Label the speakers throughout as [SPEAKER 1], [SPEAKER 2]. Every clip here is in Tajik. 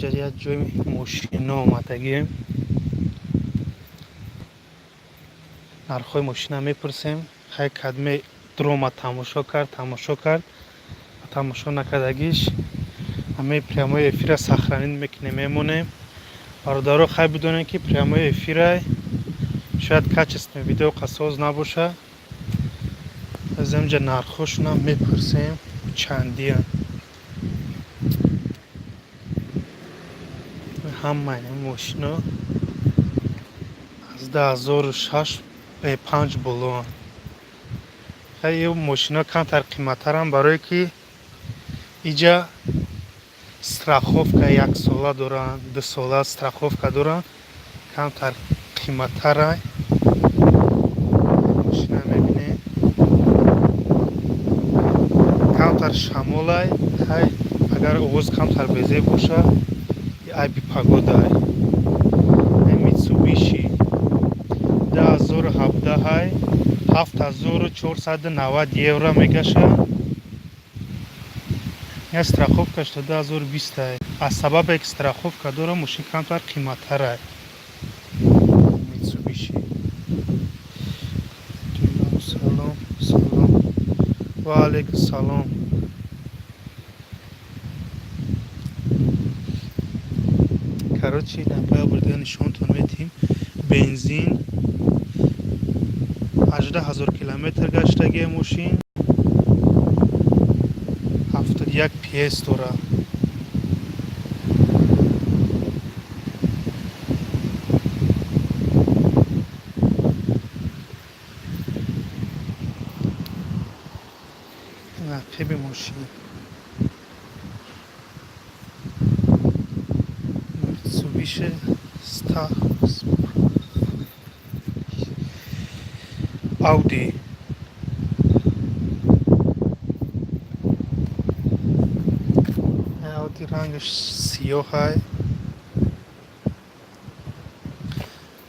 [SPEAKER 1] Инҷа як ҷои мошино омадагием. Нархҳои мошина мепурсем. Хай, кадме дрома тамошо кард, тамошо кард, тамошо накардагиш, ҳамаи прямой эфира сохранить мекунем, мемонем. Бародаро, хай, бидонем, ки прямой эфира шояд качественный видео қасоз набоша. Аз инҷа нархҳошонам мепурсем, чандиян ҳамаи мошино. Аз 2006 панҷ болоанд. Хай, мошино камтар қиматтаранд, барое ки иҷа страховка яксола доранд, 2 сола страховка доранд, камтар қиматтарай. Мошина мебинем, камтар шамолай. Хай, агар овоз камтар безеб боша, айби погодай. Митсубиши 2017-ҳай, 7490 евро мегаша. Я страховкаш то 2020-ай. Аз сабабе ки страховка дора, мошин камтар қиматтарай. Митсубиши. Салом, салом, ва алайкум салом. Короче, напая бурдига нишонтон метиҳем. Бензин, 18 000 километр гаштагия мошин, 71 PS дорад. Ақиби мошин Митсубиши Star. Audi. Audi рангаш сиёҳай.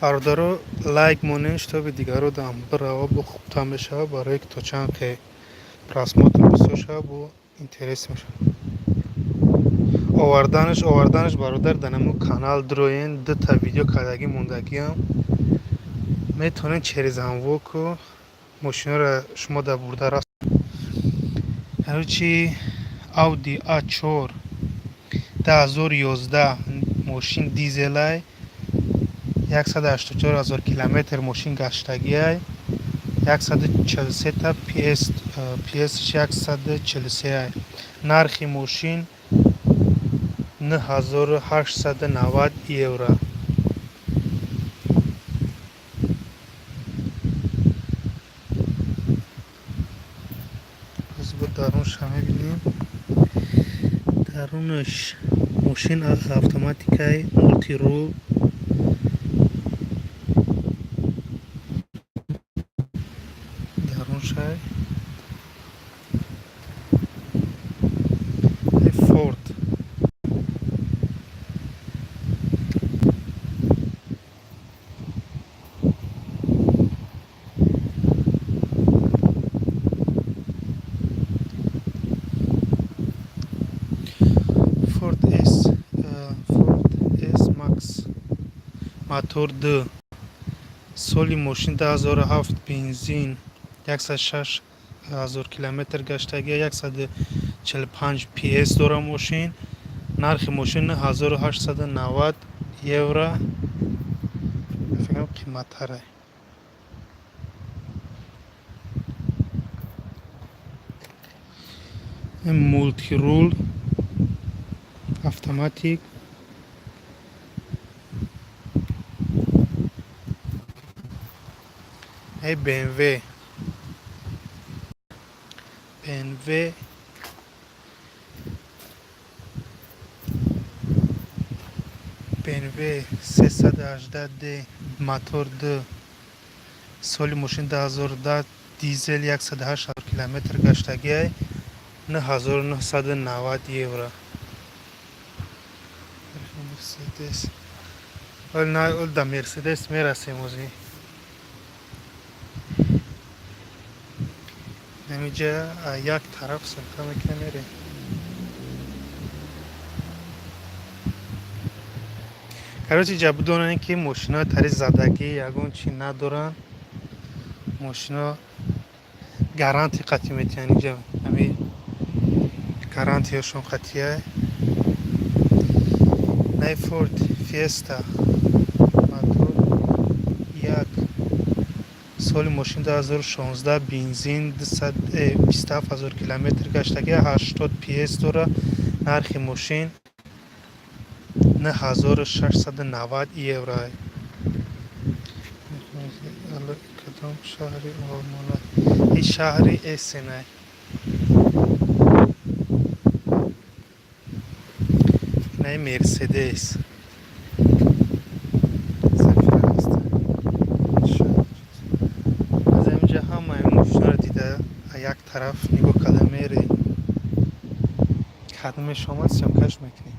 [SPEAKER 1] Бародаро, лайк монед, чтобы дигаро дам бирава, бо хубтар мешавад, барое ки то чанд ке просмотр бисёр шавад, бо интерес мешавад. Оварданаш, бародар, дар намун канал дроен, дута видео кардагӣ мондагиам. Метавонед через ҳамвоку мошиноро шумо дар бурда раст. Короче, Audi A4 2011, мошин дизелай, 184 ҳазор километр мошин гаштагиай, 143 та PS, PS 143. Нархи мошин 9890 евро. Дарунша мебинем. Дарунаш мошин автоматикай, мультирул. Даруншай Форд. Ford S, Ford S Max, мотор Д, соли мошин 2007, бензин, 106 ҳазор километр гаштагия, 145 PS дора мошин. Нархи мошин 1890 евро. Фикрам, қиматтаре. Мультирул, автоматик. BMW, BMW, BMW 318D, мотор Д, соли мошин 2010, дизел, 108 километр гаштагиай, 9990 евро. Мерседес. Да, Мерседес мерасем ози. Намиҷа як тараф силка мекунем, мерем. Короче, ҷа бидонем, ки мошинои тари задагӣ ягон чи надоранд. Мошино гарантия қатъӣ метиҳанд инҷа, ҳами гарантияшон қатъия. Най Форд Фиеста, мотор як, соли мошин 2016, бензин, 27 000 километр гаштагӣ, 80 PS дора. Нархи мошин 9690 евро. Кадом шаҳри Олмона? Ин шаҳри Эссенай. Инаи Мерседес. Аз ҳаминҷа ҳамаи мошинаро дида, як тараф нигоҳ карда мерем. Кадомеш омад, съёмкаш мекунем.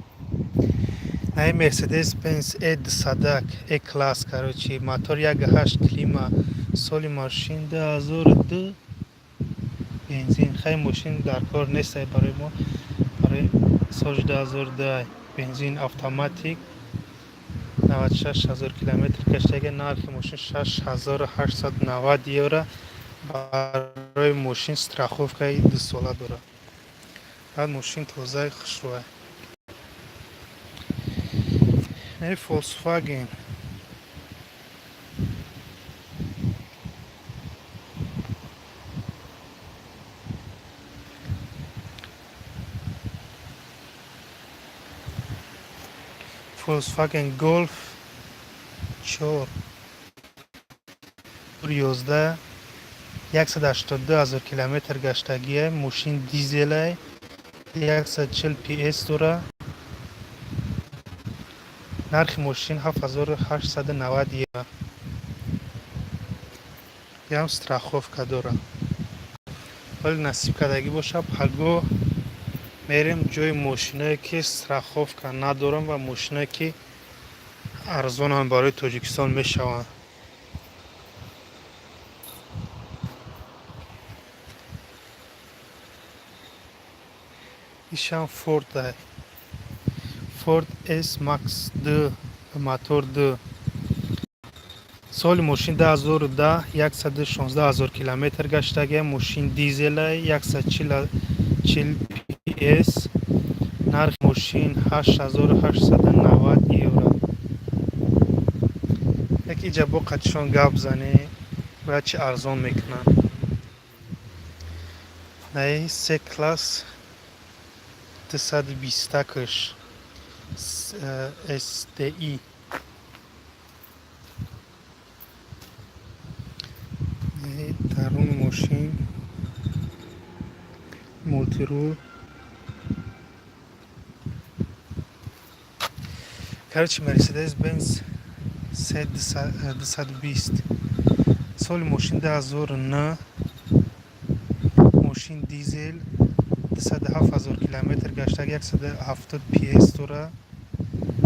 [SPEAKER 1] Наи Мерседес Бенз Е дусадак, Е класс, короче, мотор 1,8, клима, соли мошин 2002, бензин. Хай, мошин дар кор нестай барои мо, барои соли 2002, бензин, автоматик, 96 000 километр гаштага. Нархи мошин 6890 евро. Барои мошин страховкаи дусола дорад. Баъд мошин тозаи хушрӯа. Наи Volkswagen Volkswagen Golf 4, 11, 182 000 километр гаштагия. Мошин дизелай, 140 PS дора. Нархи мошин 7890 евро. Ям страховка дора. Вале насиб кардагӣ боша, пагоҳ мерем ҷои мошиное, ки страховка надоранд ва мошиное, ки арзонанд, барои Тоҷикистон мешаванд. Ишам Форд, Форд С Макс д, мотор д, соли мошин 2010, 116 000 километр гаштагия. Мошин дизела, 140 PS. Нархи мошин 8890 евро. Яки иҷа бо қатишон гап занӣ, бояд чи арзон мекунанд. Наи С класс 220-каш SDI. Даруни мошин мултирул. Короче, Мерседес Бенз С 220, соли мошин 2009, мошин дизел, 207 000 километр гаштаг, 170 PS дора.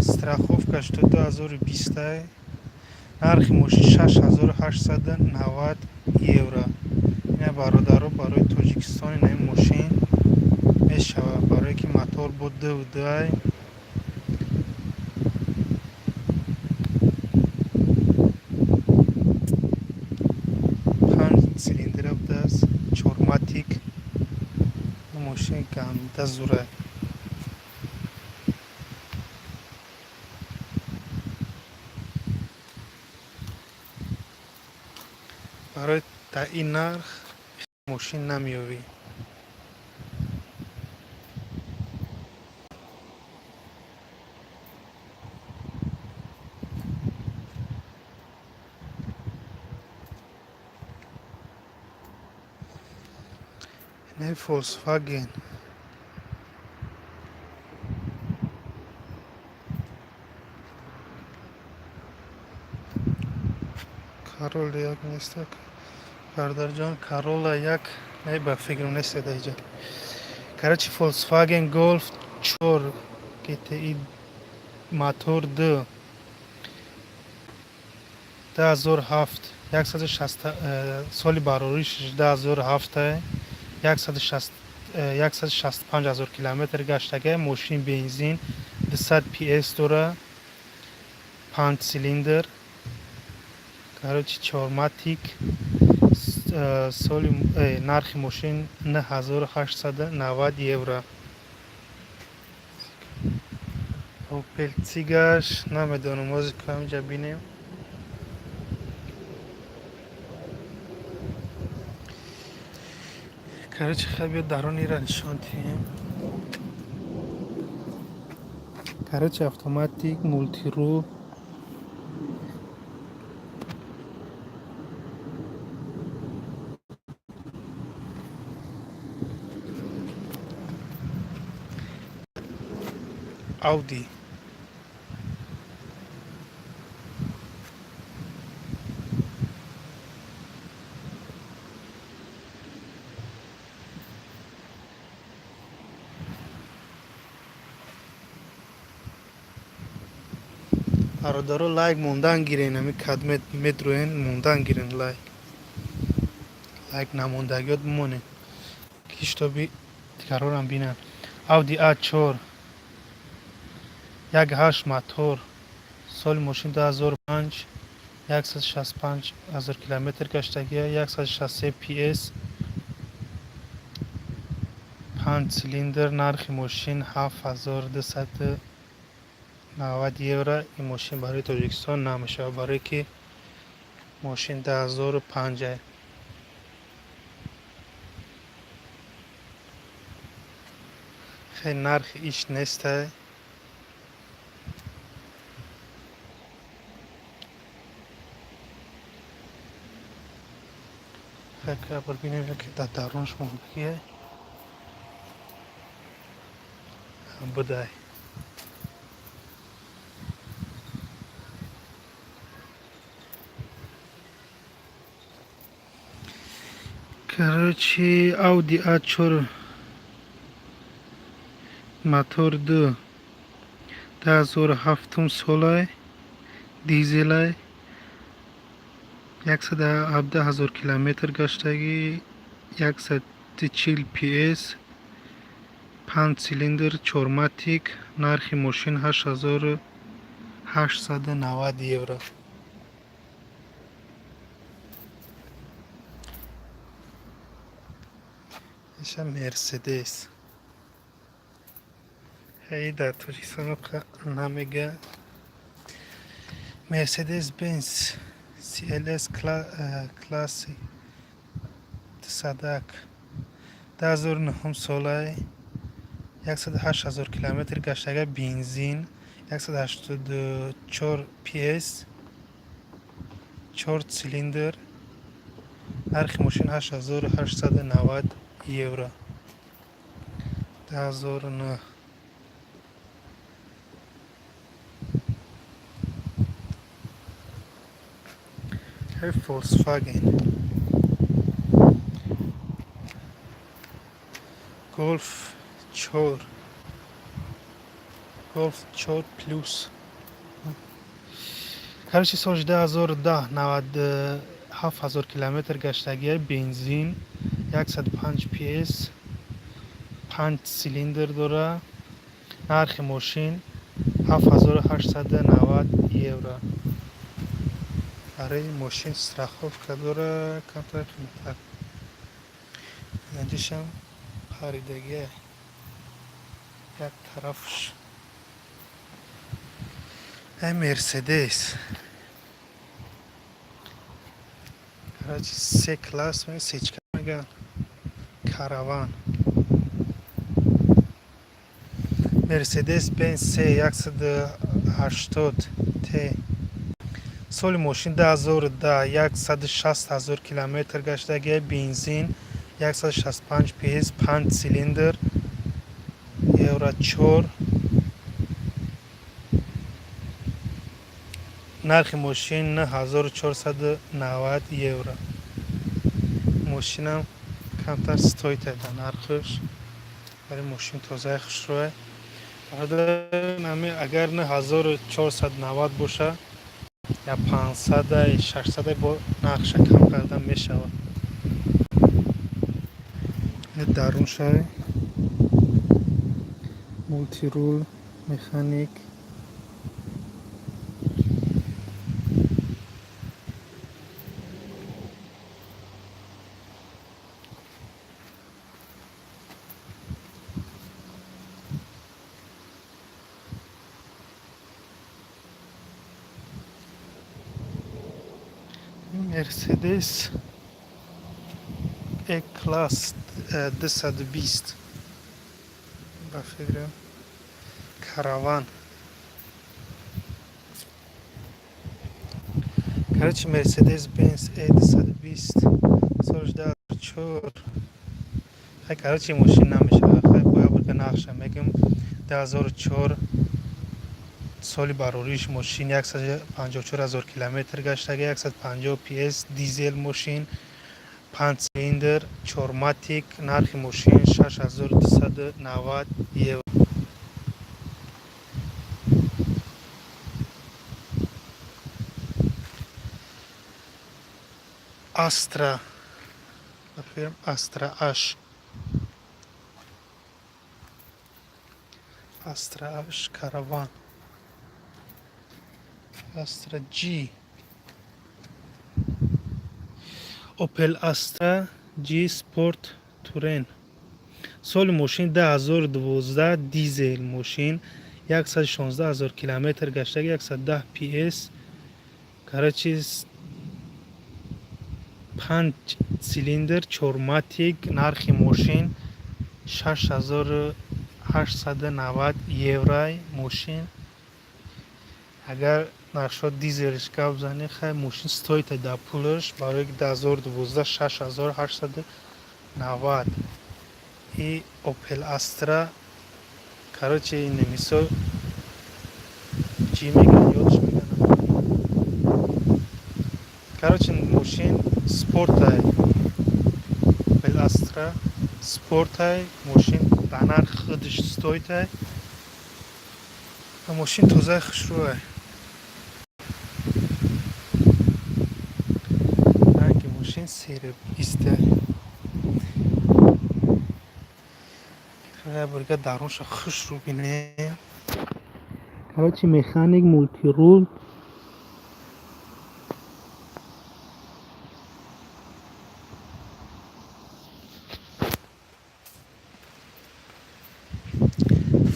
[SPEAKER 1] Страховкаш то 2020. Нархи мошин 6890 евро. Ина, бародаро, барои Тоҷикистон ина мошин мешавад, барое ки мотор бо ду дай. Панҷ цилиндра будааст, чорматик. Мошин ганда зура. Барои дар ин нарх мошин намеёбӣ. Инаи Volkswagen Corolla як нестак, бародарҷон. Corolla як не, ба фикрам нест даиҷа. Короче, Volkswagen Golf 4 GTI, мотор д, 2007, 160, соли барориш 2007, 165 ҳазор километр гаштага. Мошин бензин, 200 PS дора. Панҷ цилиндр, короче, чорматик. Соли, нархи мошин 9890 евро. Опел Тигаш намедонам, ҳозир ҳаминҷа бинем. Короче, хай, биё дарунира нишон диҳем. Короче, автоматик, мультируль. Ауди. Бародаро, лайк мондан гирен. Ами кадмет медроен, мондан гирен лайк. Лайк намондагиёт бимонед, ки чтобы дигарорам бинанд. Ауди А чор, як ҳашт мотор, соли мошин 2005, 165 000 километр гаштагия, 163 PS, панҷ цилиндр. Нархи мошин 7290 евро. Ин мошин барои Тоҷикистон намешавад, барое ки мошин 2005. Хеле нархи иш нестай. Бибинем, ки дар дарунаш мондагие будай. Короче, Ауди А чор, мотор ду, 2007-ум солай, дизелай, 117 000 километр гаштагӣ, 140 PS, панҷ цилиндр, чорматик. Нархи мошин 8890 евро. Иша Мерседес. Ҳей, дар Тоҷикистон намега. Мерседес Бенз CLS класси дусадак, 2009-ум солай, 108 000 километр гаштага, бензин, 184 PS, чор цилиндр. Нархи мошин 8890 евро, 2009. Volkswagen Golf 4, Golf 4 Plus. Короче, соли 2010, 97 000 километр гаштагия, бензин, 105 PS, панҷ цилиндр дора. Нархи мошин 7890 евро. Барои мошин страховка дора, камтар қиматтар. Инҷашам паридагия як тарафш. Ай, Мерседес. Короче, се класс, сечка мегӯянд, караван. Мерседес Бенз С 180 Т, соли мошин 2010, 160 000 километр гаштагия, бензин, 165 PS, панҷ цилиндр, евро 4. Нархи мошин 9490 евро. Мошинам камтар стоит дар нархаш, барои мошин тозаи хушрӯе. Агар 9490 боша, я 500, 600 бо нархша кам кардан мешавад. Даруншай мультируль, механик. Мерседес Е класс 220, ба фикрам, Караван. Короче, Мерседес Бенз Е 220, соли 2004. Хай, короче, мошин намешавад. Хай, бояд бурда нақша мегӯм. 2004 соли барориш, мошин 154 ҳазор километр гаштага, 150 PS, дизел мошин, панҷ цилиндр, чорматик. Нархи мошин 6290 евро. Астра, Астра H, Астра H Караван, Астра G, Opel Astra G Sport Touring. Соли мошин 2012, дизел мошин, 116 ҳазор километр гаштаги, 110 PS. Короче, панҷ цилиндр, чорматик. Нархи мошин 6890 евро мошин. Агар нархшо дизелш гап занӣ, хай, мошин стоит да пулаш, барои 2012 6890. И Opel Astra, короче, немисо чӣ мегӯянд, ёдш мегӯянд. Короче, мошин спортай, Opel Astra спортай. Мошин ба нарх худаш стоит ай ва мошин тозаи, хушрӯай. Ранги мошин серебристый. Бурга дарунша хушрӯ бинем. Короче, механик, мультируль.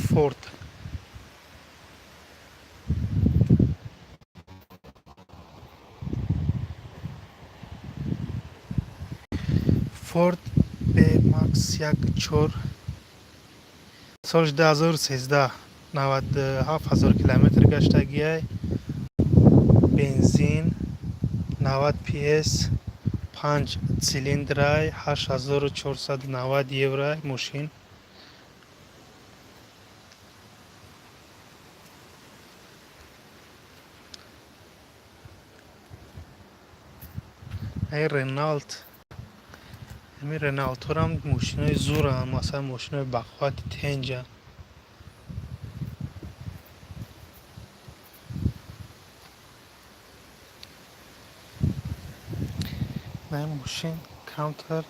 [SPEAKER 1] Форд, Форд Б Макс як чор, соли 2013, 97 ҳазор километр гаштагиай, бензин, 90 PS, панҷ цилиндрай, 8490 евро мошин. Ай, Реналт, ҳамин Реналторам мошинои зуранд, масалан, мошинои бақуввати, тенҷа. Ин мошин камтар.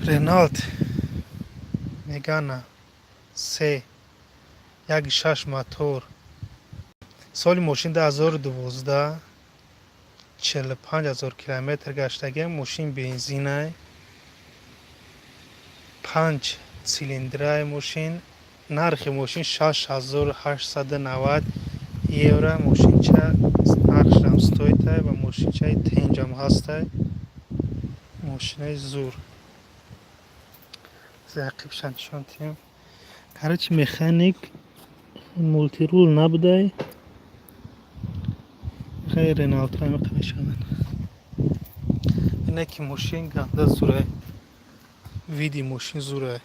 [SPEAKER 1] Реналт Мегана се, як шаш мотор, соли мошин 2012, 45 ҳазор километр гаштагиам. Мошин бензинай, панҷ цилиндрай мошин. Нархи мошин 6890 евро. Мошинча нархшам стоит ай ва мошинчаи тенҷам ҳастай. Мошинаи зур. Ақибшан нишон диҳем. Короче, механик, мультируль набудай. Хай, Реналто ҳамиқа мешаванд. Ине ки мошин ганда зурай, види мошин зурай.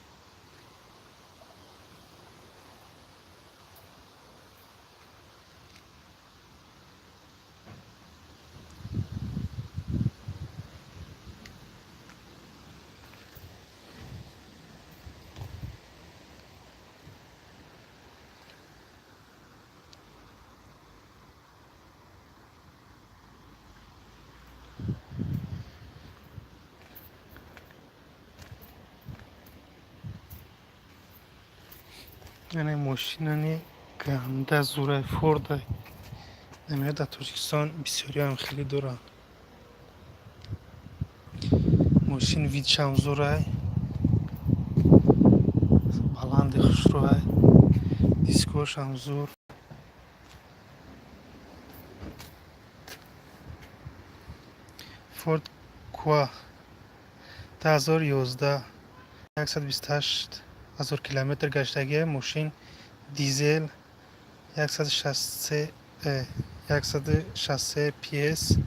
[SPEAKER 1] Яъне мошинани ганда зурай, Фордай. Намеояд, дар Тоҷикистон бисёриам хеле доранд. Мошин видшам зурай, баланди, хушрӯай, дискошам зур. Форд Ка 2011, 128 000 километр гаштагия мошин, дизел, 163, 163 PS,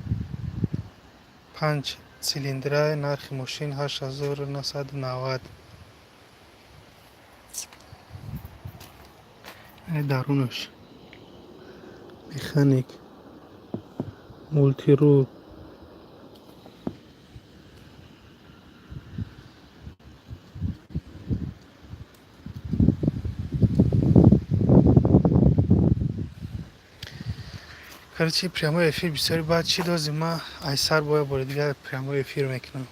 [SPEAKER 1] панҷ цилиндра. Нархи мошин 8990. Дарунаш механик, мультируль. Короче, прямой эфир бисёри баъд чӣ дозим. Ма айсар боя бори дигар прямой эфир мекунам.